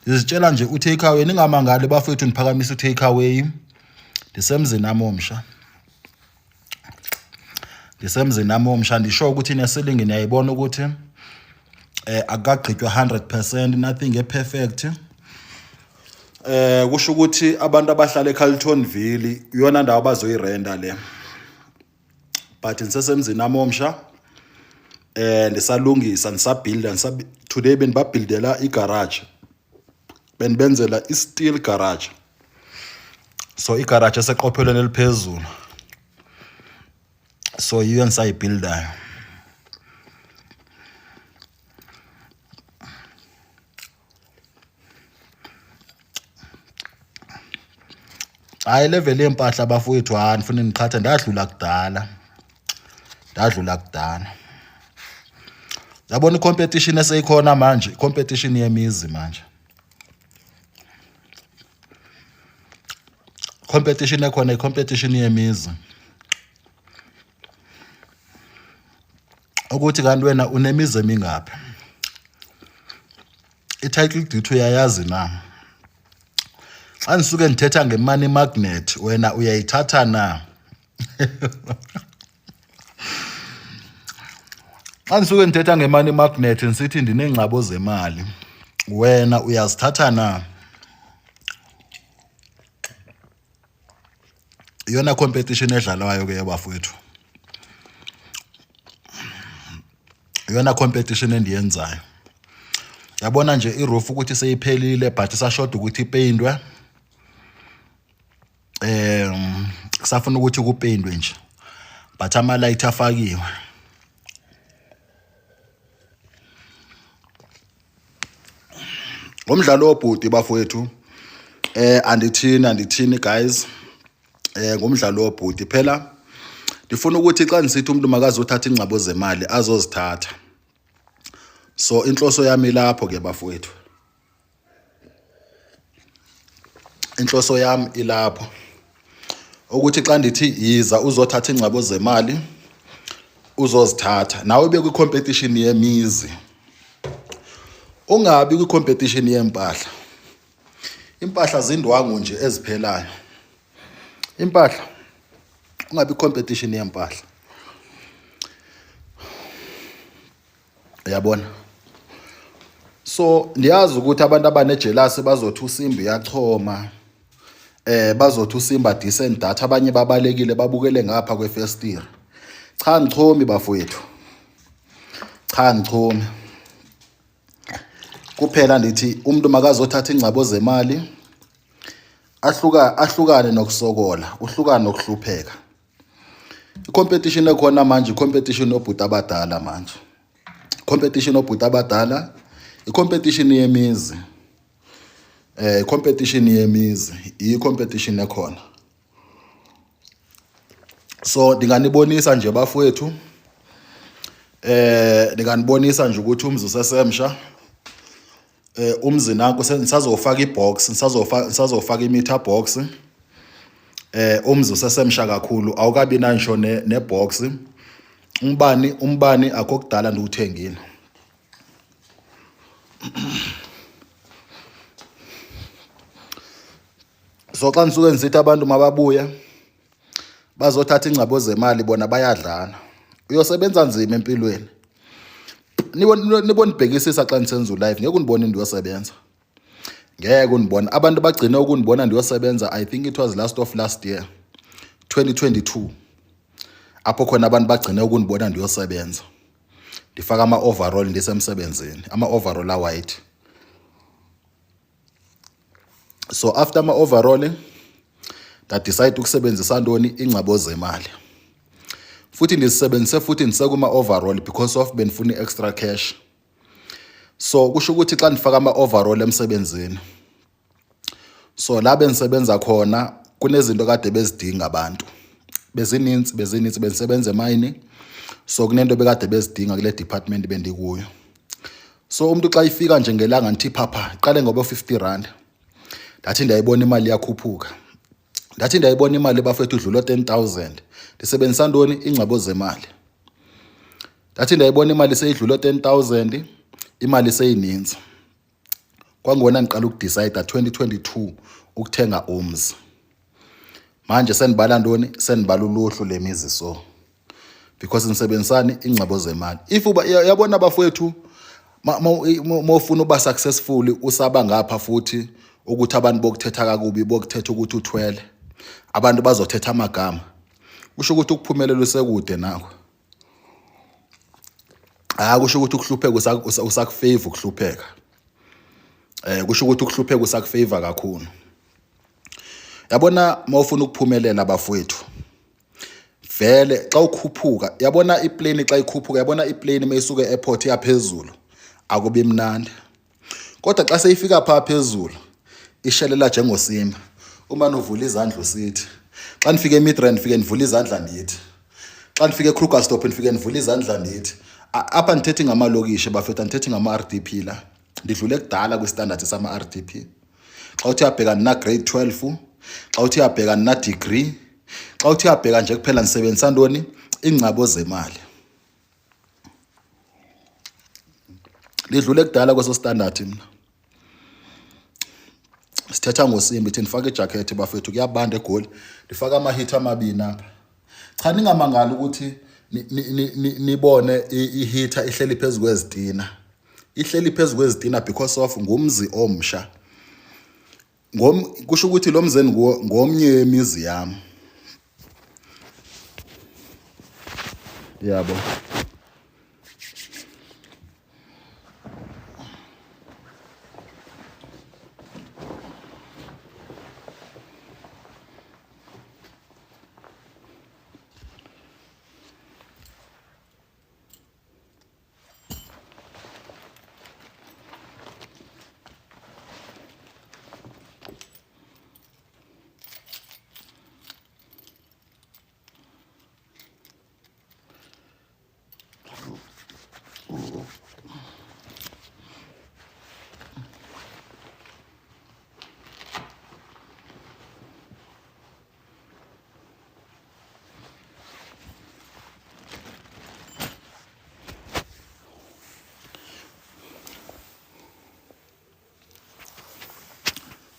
Ndizitshela nje u-take away, ningamangali bafethu ndiphakamisa u-take away. Ndisemzini nami omsha. Ndisemzini nami omsha ndisho ukuthi nesilingi niyayibona ukuthi akukagqitywa 100% nothing eperfect. Kusho ukuthi abantu abahlala eCarltonville iyona ndawo abazoyirenda le. But ndisesemzini nami omsha. Ndisalungisa ndisabuilda ndisab today bendibabuildela igarage. Benibenzela i-steel garage. So igarage eseqophelweni eliphezulu. So yiyo endisayibuildayo. Hayi level yempahla bafowethu, hayi ndifuna niqhatha, ndadlula kudala. Ndadlula kudala. Yabona i-competition eseyikhona manje, i-competition yemizi manje. Competition ekhona i-competition yemizi. Ukuthi kanti wena unemizi emingaphi? I-title deed uyayazi na? Xa ndisuke ndithetha nge-money magnet wena uyayithatha na? Xa ndisuke ndithetha nge-money magnet ndisithi ndineengxabo zemali, wena uyazithatha na? Iyona competition edlalwayo ke bafowethu. Iyona competition endiyenzayo. Yabona nje iroof ukuthi seyiphelile but isashoda ukuthi ipeyindwe. Kusafuna ukuthi kupeyindwe nje. But ama light afakiwe. Ngomdlalo wobhuti bafowethu andithini andithini guys. Ngomdlalo wobhuti phela ndifuna ukuthi xa ndisithi umuntu makazothatha ingcabo zemali azozithatha. So inhloso yami lapho ke bafowethu. Inhloso yami ilapho. Ukuthi xa ndithi yiza uzothatha ingcabo zemali uzozithatha nawe ube kwi-competition yemizi. Ungabi kwi-competition yempahla. Impahla zindwangu nje eziphelayo. Impahla ungabi competition yempahla. Uyabona? So ndiyazi ukuthi abantu abanejelasi bazothi uSimba uyachoma. Bazothi uSimba decent data, abanye babalekile babukele ngapha kwefestire. Cha ngichomi bafowethu. Cha ngichomi. Kuphela ndithi umuntu makazothatha ingcabo zemali ahluka ahlukane nokusokola, uhlukane nokuhlupheka. I-competition ekhona manje i-competition yobhuti abadala manje. Competition yobhuti abadala, i-competition yemizi. Competition yemizi, i-competition ekhona. So ndinganibonisa nje bafowethu. Ndinganibonisa nje ukuthi umzi usesemsha. Umzi nanku nisazofaka ibox, nisazofaka imeter box. Umzi usesemsha kakhulu, awukabi nangisho nebox. Umbani akho kudala ndiwuthengile. So xa ndisuke ndisithi abantu mababuye bazothatha ingcabo zemali bona bayadlala. Uyosebenza nzima empilweni. Nibonibhekisisa xa ndisenza ulive, ngeke undibone ndiyosebenza. Ngeke undibone. Abantu bagcine ukundibona ndiyosebenza, I think it was last of last year, 2022. Apho khona abantu bagcine ukundibona ndiyosebenza. Ndifaka ama-overall ndisemsebenzini, ama-overall a-white. So after ama-overall ndadecide ukusebenzisa ntoni, ingcabo zemali. Futhi ndisebenzise futhi ndisekuma-overall because of bendifuna i-extra cash. So kusho ukuthi xa ndifaka ama-overall emsebenzini, so la bendisebenza khona kunezinto kade bezidinga abantu. Bezininzi, bezininzi, bendisebenza emayini. So kunento bekade bezidinga kule department bendikuyo. So umuntu xa ifika nje ngelanga ndithi phapha, iqale ngoba 50 rand. Ndathi ndiyayibona imali iyakhuphuka. Ndathi ndiyayibona imali bafethu idlula 10,000. Ndisebenzisa ntoni, ingcabo zemali. Ndathi ndiyayibona imali seyidlula 10,000, imali seyininzi. Kwangona ndiqala ukudicide 2022 ukuthenga umzi. Manje senibala ntoni? Senibala uluhlu lemizi so. Because nisebenzisani ingcebo zemali. If uba yabona bafowethu mawufuna uba successful usaba ngapha futhi ukuthi abantu bokuthetha kakubi bokuthetha ukuthi uthwele. Abantu bazothetha amagama. Kusho ukuthi ukuphumelela usekude nakho. Hayi kusho ukuthi ukuhlupheka usakufavor ukuhlupheka. Eh kusho ukuthi ukuhlupheka usakufavor kakhulu. Yabona mawufuna ukuphumelela bafowethu. Vele xa ukhuphuka yabona iplane xa ikhuphuka yabona iplane mayisuka e-airport yaphezulu akubi mnandi. Kodwa xa seyifika pha phezulu ishelela njengosimba. Uma novula izandla usithi. Xa nifika eMidrand nifike nivula izandla ndithi. Xa nifika eKrugersdorp nifike nivula izandla ndithi. Apha ndithethi ngamalokishi bafethu andithethi ngama-RDP la. Ndidlule kudala kwi-standard sama-RDP. Xa uthi uyabheka ndina grade 12, xa uthi uyabheka ndina degree, xa uthi uyabheka nje kuphela ndisebenzisa ntoni? Iingcabo zemali. Lidlule kudala kweso standard mna. Sithetha ngosimbi thi ndifake ijakhethi bafethu kuyabanda eGoli. Ndifaka amahitha amabini apha. Cha ningamangali ukuthi nibone ihitha ihleli phezu kwezitina. Ihleli phezu kwezitina because of ngumzi omsha. Ngom kusho ukuthi lo mzeni ngomnye yemizi yami. Yabo.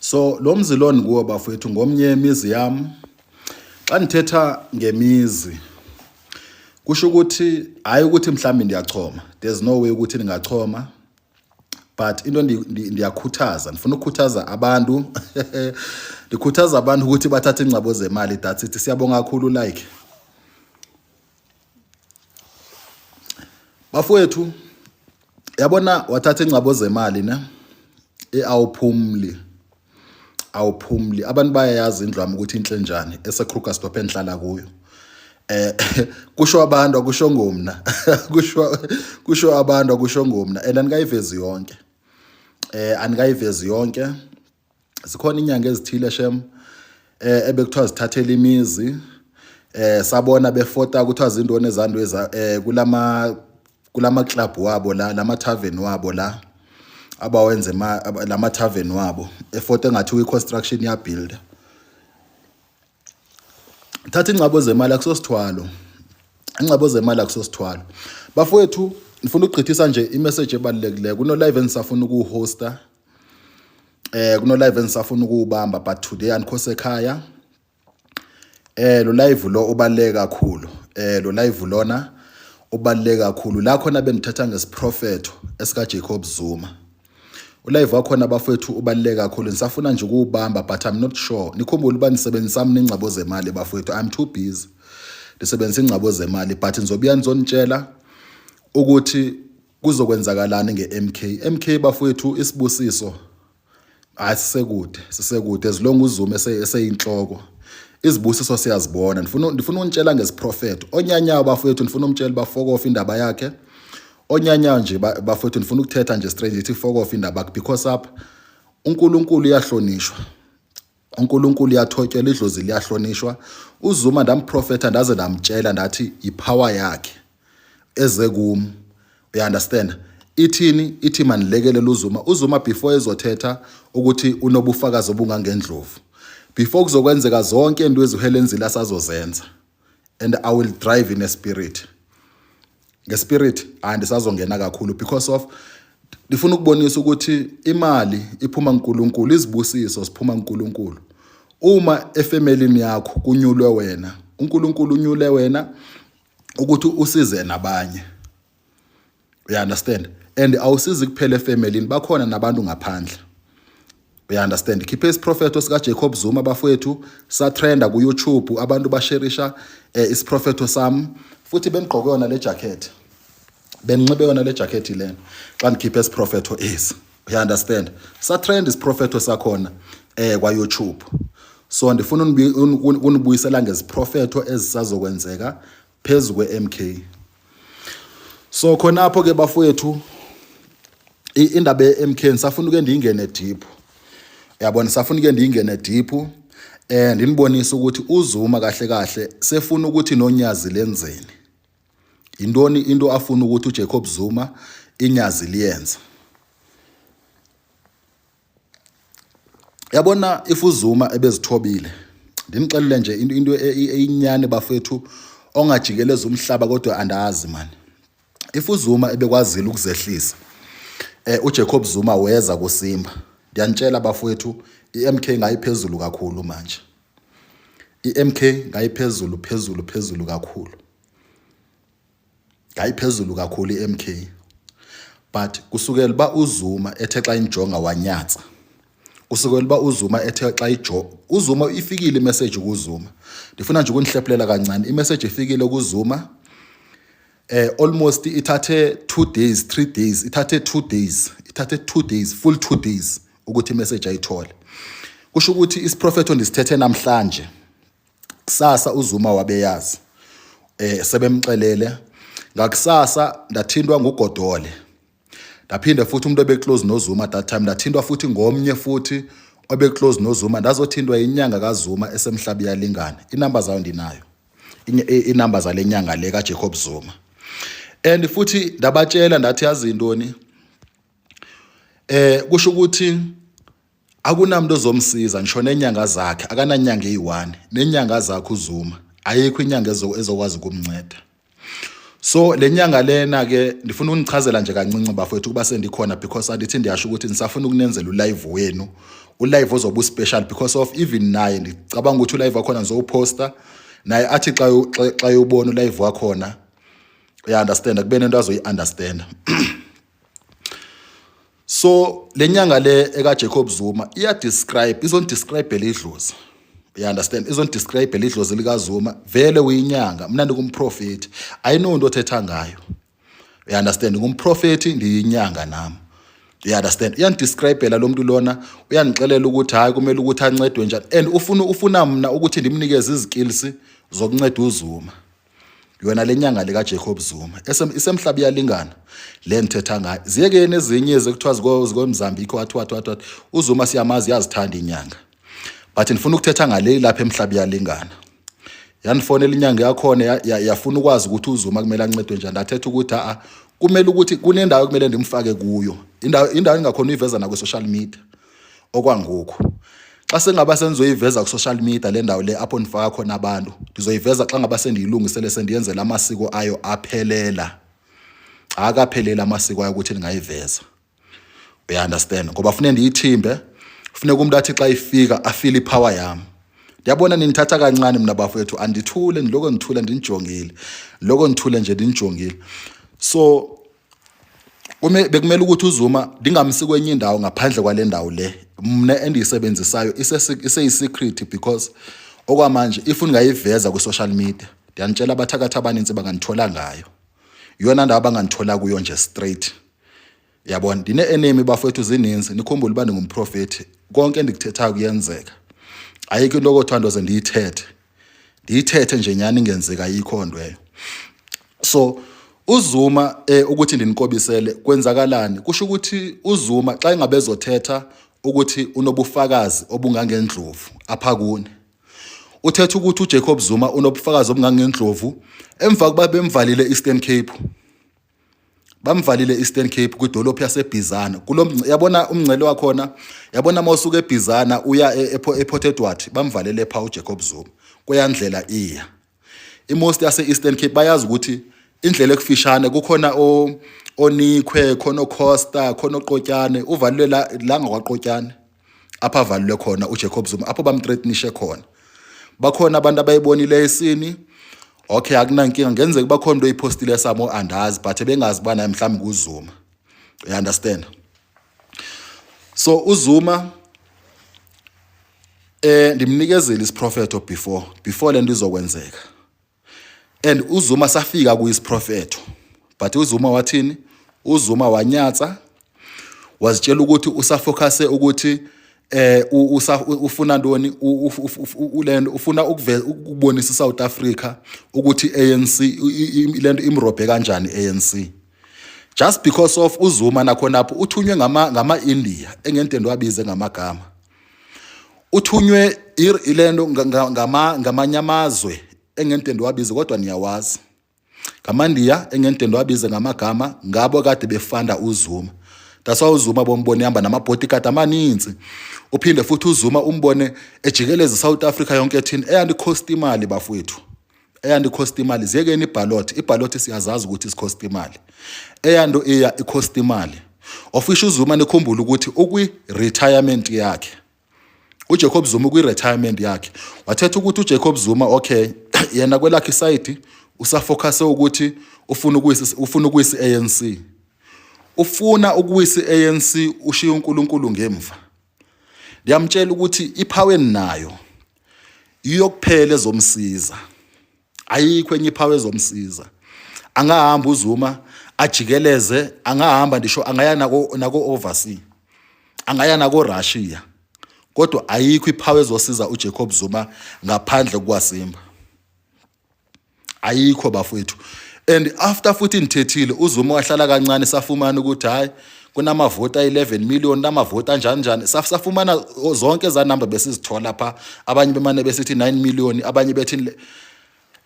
So lo mzi lo ndikuwo bafowethu ngomnye yemizi yam. Xa ndithetha ngemizi kusho ukuthi hayi ukuthi mhlawumbi ndiyachoma, there's no way ukuthi ndingachoma but into ndiyakhuthaza, ndifuna ukukhuthaza abantu ndikhuthaza abantu ukuthi bathathe iingcabo zemali, that's it. Siyabonga kakhulu like bafowethu. Yabona wathatha ingcabo zemali ne awuphumli awuphumli. Abantu bayayazi indlu yami ukuthi inhle njani eseKrugersdorp endihlala kuyo. Eh kusho abantu akusho ngomna kusho kusho abantu akusho ngomna and anikayivezi yonke. Eh anikayivezi yonke. Zikhona inyanga ezithile shem eh ebekuthiwa zithathela imizi eh sabona befota kuthiwa zintoni ezanto eza eh kulama kulama club wabo la lama tavern wabo la abawenze lama tavern wabo efoto engathi uyi construction ya builder. Thatha ingcabo zemali akusosithwalo. Ingcabo zemali akusosithwalo. Bafowethu ngifuna ukugqithisa nje imessage ebalulekileyo. Kuno live engisafuna ukuhosta. Eh kuno live engisafuna ukuwubamba but today andikho sekhaya. Eh lo live lo ubaluleke kakhulu. Eh lo live lona ubaluleke kakhulu. La khona bengithatha ngesiprofetho esika Jacob Zuma. Ulive wakhona bafowethu ubaluleke kakhulu. Ngisafuna nje ukuwubamba but I'm not sure. Nikhumbule uba nisebenzisa mina ingcabo zemali bafowethu. I'm too busy. Ndisebenzisa ingcabo zemali but ngizobuya ngizonitshela ukuthi kuzokwenzakalani nge-MK. MK bafowethu isibusiso hayi sisekude sisekude as long uZuma eseyinhloko izibusiso siyazibona. Ndifuna ndifuna unitshela ngesiprofetho onyanyayo bafowethu, ndifuna umtshela bafokofa indaba yakhe onyanyayo nje bafowethu, ndifuna ukuthetha nje straight ithi fokofa indaba yakhe because apha uNkulunkulu uyahlonishwa, uNkulunkulu uyathotyelwa, idlozi liyahlonishwa. uZuma ndamprofetha ndaze ndamtshela ndathi yipower yakhe eze kum, uya understand? Ithini? Ithi manilekelele uZuma. uZuma before ezothetha ukuthi unobufakazi obungangendlovu, before kuzokwenzeka zonke into eziHelen Zille asazozenza, and I will drive in a spirit ngespirit andisazongena kakhulu because of Ndifuna ukubonisa ukuthi imali iphuma kuNkulunkulu, izibusiso ziphuma kuNkulunkulu. Uma efemelini yakho kunyulwe wena, uNkulunkulu unyule wena ukuthi usize nabanye. You understand? And awusizi kuphela efemelini, bakhona nabantu ngaphandle. You understand? Khiphe isiprofetho sika Jacob Zuma bafowethu, satrenda ku YouTube, abantu basherisha isiprofetho sami futhi benigqoke yona le jacket. Benginxibe yona le jacket lena xa ndikhiphe isiprofetho esi. You understand? Satrend isiprofetho sakhona kwa YouTube. So ndifuna unibuyisela ngeziprofetho ezisazokwenzeka phezu kwe-MK. So khonapho ke bafowethu, indaba ye-MK ndisafuna uke ndiyingene deep. Uyabona, safuna uke ndiyingene deep ndinibonise ukuthi uZuma kahle kahle sefuna ukuthi nonyazi lenzeni. Yintoni into afuna ukuthi uJacob Zuma inyazi liyenze? Yabona, if uZuma ebezithobile, ndinixelele nje into eyinyani bafethu ongajikeleza umhlaba kodwa andazi man. If uZuma ebekwazile ukuzehlisa, uJacob Zuma weza kuSimba, ndiyanitshela bafowethu, iMK ngayiphezulu kakhulu manje. iMK ngayiphezulu phezulu phezulu kakhulu, ngayiphezulu kakhulu iMK. But kusukela uba uZuma ethe xa injonga wanyatsa, kusukela uba uZuma ethe xa ijo uZuma ifikile imessage kuZuma, ndifuna nje ukunihlephulela kancane, imessage ifikile kuZuma almost ithathe 2 days, 3 days, ithathe 2 days, ithathe 2 days, full 2 days ukuthi imessage ayithole. Kusho ukuthi isiprofetho ndisithethe namhlanje, kusasa uZuma wabeyazi, sebemxelele. Ngakusasa ndathintwa nguGodole, ndaphinde futhi umuntu obeclose noZuma that time, ndathintwa futhi ngomnye futhi obeclose noZuma, ndazothintwa inyanga kaZuma esemhlaba iyalingana. Inamba zayo ndinayo, inamba zale nyanga le kaJacob Zuma. And futhi ndabatshela ndathi, yazi intoni, kusho ukuthi akunamuntu ozomsiza, ngisho nenyanga zakhe, akananyanga eyi-1, nenyanga zakhe uZuma, ayikho inyanga ezokwazi ukumnceda. So le nyanga lena ke ndifuna unichazela nje kancinci bafowethu ukuba sendikhona, because andithi ndiyasho ukuthi ndisafuna ukunenzela ulive wenu, ulive ozobe uspecial, because of even naye ndicabanga ukuthi ulive wakhona ngizowuposta naye athi xa eyubona ulive wakhona, uya-understanda, kube nento azoyi-understanda. So le nyanga le eka Jacob Zuma iya describe, izondescribe idlozi, you understand, izondescribe idlozi lika Zuma. Vele uyinyanga, mina ndingumprofeti, ayinonto othetha ngayo, you understand, ngumprofeti, ndiyinyanga nami, you understand. Uyandescribela lo muntu lona, uyandixelela ukuthi hayi, kumele ukuthi ancedwe njani, and ufuna mna ukuthi ndimnikeze izikills zokunceda uZuma. Yona le nyanga lika Jacob Zuma isemhlaba iyalingana le ndithetha ngayo. Ziyekeni ezinye zekuthiwa zikoMzambiki, wathi wathi wathi wathi uZuma siyamazi, yazithanda inyanga, but ndifuna ukuthetha ngale lapha emhlaba iyalingana. Yandifonela inyanga yakhona, yafuna ukwazi ukuthi uZuma kumele ancedwe njani. Ndathetha ukuthi a kumele ukuthi kunendawo ekumele ndimfake kuyo, indawo engakhona uyiveza nakwi-social media okwangoku. Xa sengaba sendizoyiveza ku-social media le ndawo le apho ndifaka khona abantu, ndizoyiveza xa ngaba sendiyilungisele, sendiyenzela amasiko ayo aphelela. Akapheleli amasiko ayo ukuthi ndingayiveza, uya-understand, ngoba funeka ndiyithimbe, funeka umuntu athi xa ifika afile ipower yam. Ndiyabona ninithatha kancane mna bafowethu, andithule, ndiloko ndithule ndinijongile, ndiloko ndithule nje ndinijongile. So bekumele ukuthi uZuma ndingamsi kwenye indawo ngaphandle kwale ndawo le mna endiyisebenzisayo, iseyi-secret, because okwamanje if ndingayiveza kwi-social media, ndiyanitshela, abathakathi abanintsi bangandithola ngayo. Iyona ndawo abangandithola kuyo nje straight. Yabona, ndine-enemy bafowethu zininzi. Nikhumbule uba ndingumprofethi, konke endikuthethayo kuyenzeka. Ayikho into okothiwa ndoze ndiyithethe, ndiyithethe nje nyhani ingenzeka, ayikho nto eyo. So uZuma, ukuthi ndinikobisele kwenzakalani, kusho ukuthi uZuma xa engabe ezothetha ukuthi unobufakazi obungangendlovu apha kuni, uthetha ukuthi uJacob Zuma unobufakazi obungangendlovu emva kuba bemvalile Eastern Cape, bamvalile Eastern Cape kwidolophu yaseBhizana kulo, yabona umngcele wakhona, yabona mawusuka eBhizana uya ePort Edward, bamvalele pha uJacob Zuma kweyandlela iya. Imost yase Eastern Cape bayazi ukuthi indlela ekufishane kukhona o Onikhwe khona, oCosta khona, oQotyane uvalelwe la ngakwaQotyane, apho avalelwe khona uJacob Zuma, apho bamthreatenishe khona. Bakhona abantu abayibonileyo isini. Okay, akunankinga, ngenzeka bakhona into oyiphostile samo, andazi, but ebengazi uba naye mhlawumbi nguZuma, you understand? So uZuma ndimnikezile isiprofeto before lento izokwenzeka, and uZuma safika kuyisiprofeto, but uZuma wathini? UZuma wanyatsa, wazitshela ukuthi usafocuse ukuthi ufuna ntoni, lento ufuna ukubonisa iSouth Africa ukuthi ANC lento imrobhe kanjani ANC, just because of uZuma nakhona apho uthunywe ngama India engentendo wabize ngamagama, uthunywe ilento ngamanye amazwe engentendo wabize, kodwa niyawazi ngamandiya engentendo wabize ngamagama, ngabo kade befanda uZuma. That's why uZuma bombone ehamba nama-bodyguard amaninzi. Uphinde futhi uZuma umbone ejikeleza iSouth Africa yonke ethini, eyandicost imali bafowethu, eyandicost imali. Ziyekeni iballot, iballot siyazazi ukuthi isicost imali, eyanto iya icost imali. Ofisha uZuma, nikhumbule ukuthi ukwi-retirement yakhe uJacob Zuma, ukwi-retirement yakhe. Wathetha ukuthi uJacob Zuma, okay, yena kwelakhe isayidi usafocuse ukuthi ufuna ukuwisa i-ANC, ufuna ukuwisa i-ANC, ushiya uNkulunkulu ngemva. Ndiyamtshela ukuthi ipower nayo iyokuphela ezomsiza, ayikho enye ipower ezomsiza. Angahamba uZuma ajikeleze, angahamba, ndisho angaya nako overseas, angaya nako Russia, kodwa ayikho ipower ezosiza uJacob Zuma ngaphandle kukaSimba, ayikho bafowethu. And after futhi nithethile, uZuma wahlala kancane, safumana ukuthi hayi, kunamavoti ayi-11 million, namavoti anjani njani. Safumana zonke eza number besizithola pha, abanye bemane besithi 9 million, abanye bethi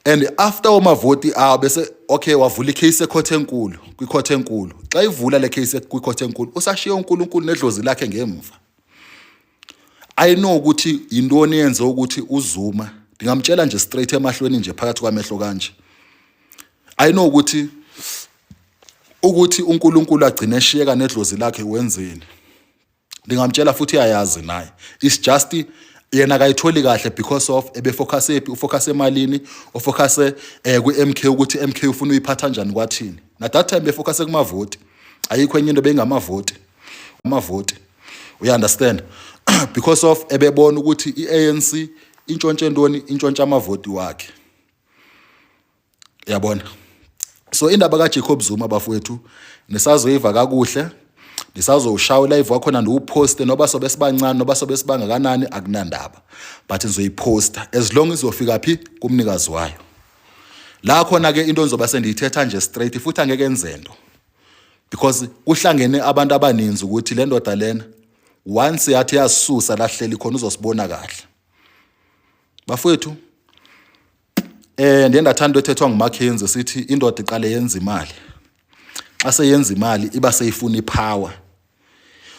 and after omavoti awo bese okay, wavula icase ecourt enkulu, kwicourt enkulu. Xa ivula le case kwicourt enkulu, usashiya uNkulunkulu nedlozi lakhe ngemva. I know ukuthi yintoni yenze ukuthi uZuma, ndingamtshela nje straight emahlweni nje, phakathi kwamehlo kanje, I know ukuthi uNkulunkulu agcine eshiyeka nedlozi lakhe wenzeni. Ndingamtshela futhi uyayazi naye, it's just yena akayitholi kahle because of ebefocus ephi, ufocus emalini, ufocus kwi-MK, ukuthi MK ufuna uyiphatha kanjani kwathini. Na that time befocus kumavoti, ayikho enye into, bengamavoti, amavoti, you understand? Because of ebebona ukuthi iANC intshontshe ntoni, intshontsha amavoti wakhe, yabona? So indaba kaJacob Zuma bafowethu nisazoyiva kakuhle, ndisazowushaya live wakhona, ndiwuphoste, noba sobe sibancane noba sobe sibangakanani, akunandaba, but nizoyiphosta as long izofika phi kumnikazi wayo. La khona ke into nizoba sendiyithetha nje straight futhi, angeke enze nto because kuhlangene abantu abaninzi ukuthi le ndoda lena once yathi yasisusa lahleli khona, uzosibona kahle bafowethu. Ndiye ndathanda into ethethwa nguMackenzie, sithi indoda iqale yenza imali, xa seyenza imali iba seyifuna ipower.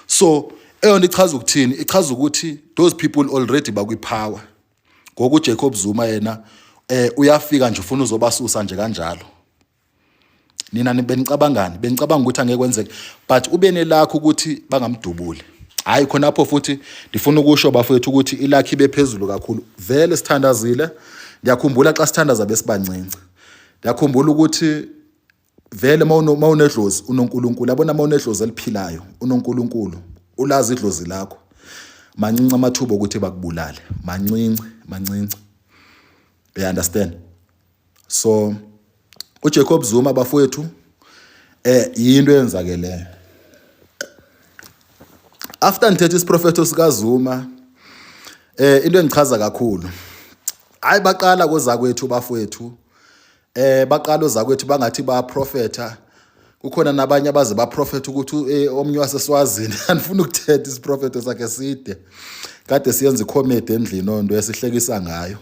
So eyona ichaza ukuthini? Ichaza ukuthi those people already bakwi-power. Ngoku uJacob Zuma yena uyafika nje ufuna uzobasusa nje kanjalo. Nina benicabangani? Benicabanga ukuthi angeke kwenzeke, but ube nelakho ukuthi bangamdubuli. Hayi, khonapho futhi ndifuna ukusho bafowethu ukuthi iluck ibe phezulu kakhulu. Vele sithandazile, ndiyakhumbula xa sithandaza besibancinci, ndiyakhumbula ukuthi vele mawunedlozi unoNkulunkulu, yabona, mawunedlozi eliphilayo unoNkulunkulu, ulazi idlozi lakho, mancinci amathuba okuthi bakubulale, mancinci, mancinci, you understand? So uJacob Zuma bafowethu yinto eyenzakeleyo after ngithethe isiprofetho sikaZuma. Into engichaza kakhulu, hayi, baqala kozakwethu bafowethu, baqala ozakwethu bangathi baprofetha, kukhona nabanye abaze baprofetha ukuthi omnye waseSwazini, andifuna ukuthetha isiprofetho sakhe side, kade siyenza icomedy endlini onto esihlekisa ngayo.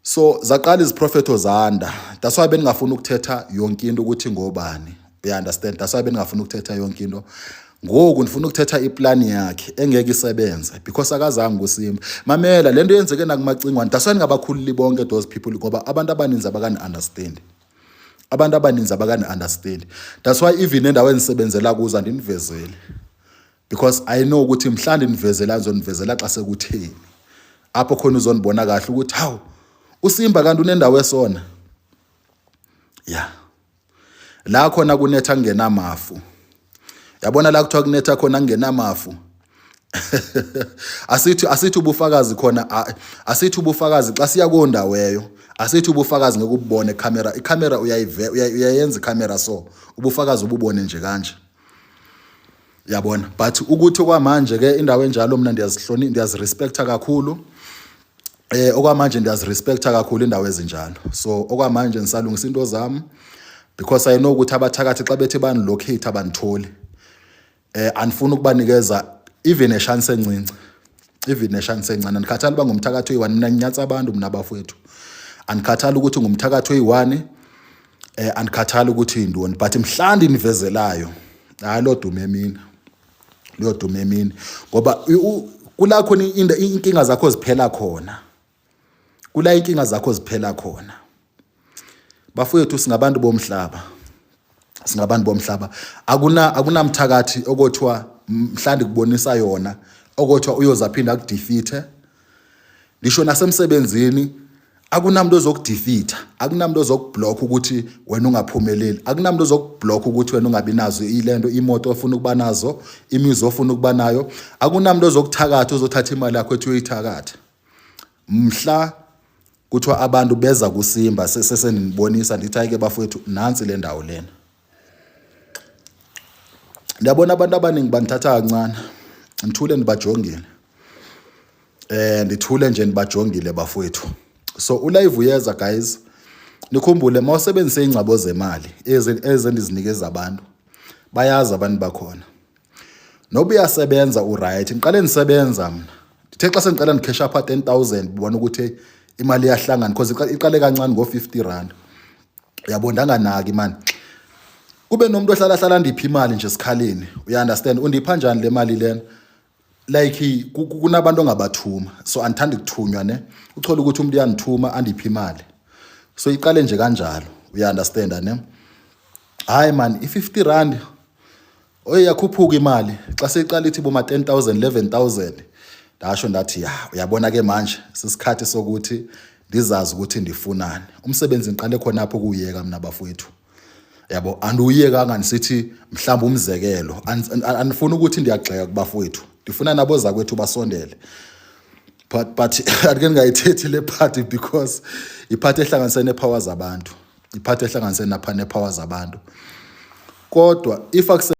So zaqala iziprofetho zanda, that's why beningafuni ukuthetha yonke into ukuthi ngobani, you understand? That's why beningafuni ukuthetha yonke into. Ngoku ndifuna ukuthetha iplani yakhe engeke isebenze because akazange kuSimba. Mamela le nto yenzeke nakuMacingwane, that's why ningabakhululi bonke those people, ngoba abantu abaninzi abakani-understand. Abantu abaninzi abakani-understand. That's why even endawo endisebenzela kuzo andinivezeli, because I know ukuthi mhla ndinivezela, ndizonivezela xa sekutheni, apho khona uzonibona kahle ukuthi hawu, uSimba kanti unendawo esona ya la khona kunetha kungenamafu. Yabona la kuthiwa kunetha khona kungenamafu, asithi ubufakazi khona, asithi ubufakazi xa siya kondaweyo, asithi ubufakazi ngeke ububone. Camera, icamera uyayive, uyayenza icamera, so ubufakazi ububone nje kanje, yabona. But ukuthi kwamanje ke indawo enjalo mina ndiyazihloni, ndiyazirespecta kakhulu. Okwamanje ndiyazirespecta kakhulu indawo ezinjalo. So okwamanje ngisalungisa into zami, because I know ukuthi abathakathi xa bethe banilocate abanitholi. Andifuni ukubanikeza even a chance encinci, even a chance encane. Andikhathali uba ngumthakathi oyi-one. Mina nginyatsa abantu mina bafowethu. Andikhathali ukuthi ngumthakathi oyi-one, andikhathali ukuthi yintoni, but mhla ndinivezelayo, hayi, loduma emini, liyoduma emini, ngoba kula khona inkinga zakho ziphela khona, kula inkinga zakho ziphela khona. Bafowethu, singabantu bomhlaba, singabantu bomhlaba. Akunamthakathi okothiwa mhlawumbe kubonisa yona okothiwa uyozaphinda akudefeate. Ngisho nasemsebenzini akunamuntu ozokudefeata, akunamuntu ozokublock ukuthi wena ungaphumeleli, akunamuntu ozokublock ukuthi wena ungabi nazo ilento, imoto ofuna ukuba nazo, imizi ofuna ukuba nayo. Akunamuntu ozokuthakatha, ozothatha imali yakho ethi uyoyithakatha. Mhla kuthiwa abantu beza kuSimba, sesenibonisa, ndithi hayi ke bafowethu, nansi le ndawo lena. Ndiyabona abantu abaningi bandithatha kancane. Ndithule ndibajongile, ndithule nje ndibajongile bafowethu. So ulive uyeza guys. Nikhumbule, mawusebenzise ingcabo zemali ezi endizinikeza abantu, bayazi abantu bakhona noba uyasebenza uright. Ngiqale ndisebenza mna, ndithe xa sendiqala ndikhesha apha 10 000, bona ukuthi imali iyahlangana, because iqale kancane ngo-R50, uyabona. Ndanganaki mani, kube nomuntu ohlala hlala ndipha imali nje esikhaleni, uya-understand? Undipha njani le mali lena? Like kunabantu ongabathuma, so andithandi kuthunywa ne. Uthole ukuthi umuntu uyandithuma andiphe imali, so iqale nje kanjalo, uya-understand ne? Hayi man, i-R50 oye yakhuphuka imali. Xa seyiqala ithi boma 10 000, 11 000, ndasho ndathi ya, uyabona ke manje sisikhathi sokuthi ndizazi ukuthi ndifunani. Umsebenzi ngiqale khona apho kuwuyeka mina bafowethu, yabo. Andiwuyekanga ndisithi mhlawumbe umzekelo, andifuni ukuthi ndiyagxeka kubafowethu, ndifuna nabo zakwethu basondele, but andike ndingayithethi le part, because ipart ehlanganise neepower zabantu, ipart ehlanganise napha neepower zabantu. Kodwa if akuse